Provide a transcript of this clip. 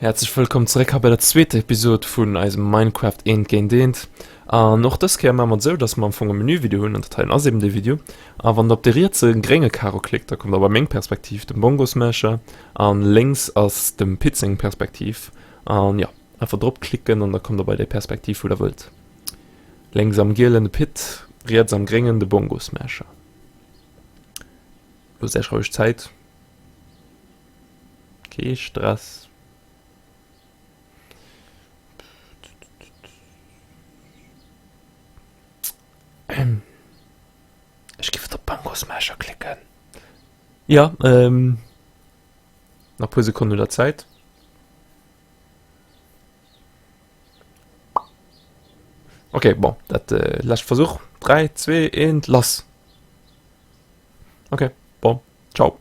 Häerzlech wëllkomm zeréck hei bei der zweeter Episod vun eisem Minecraft eent géint eent. An och dës Kéier maache mer et esou, dass mer am Fong e Menü-Video hunn, an dat heien ass eben dee Video. A wann der op dee rietse grénge Karo klickt, da kommt der bei meng Perspektiv, dem Bongosmasher, an lénks ass dem Pit seng Perspektiv. An jo, einfach drop klicken an da kommt der bei déi Perspektiv, wou der wëllt. Lénks am gielen de Pit, riets am gréngen de Bongosmasher. Loosst Äech roueg Zäit. Kee Stress. Ech giff et op Bangosmasher klicken. Ja, ähm, nach puer Sekonnen hutt der Zäit. Okay, bon, dat äh, lescht Versuch. 3, 2, 1, lass! Okay, bon, ciao.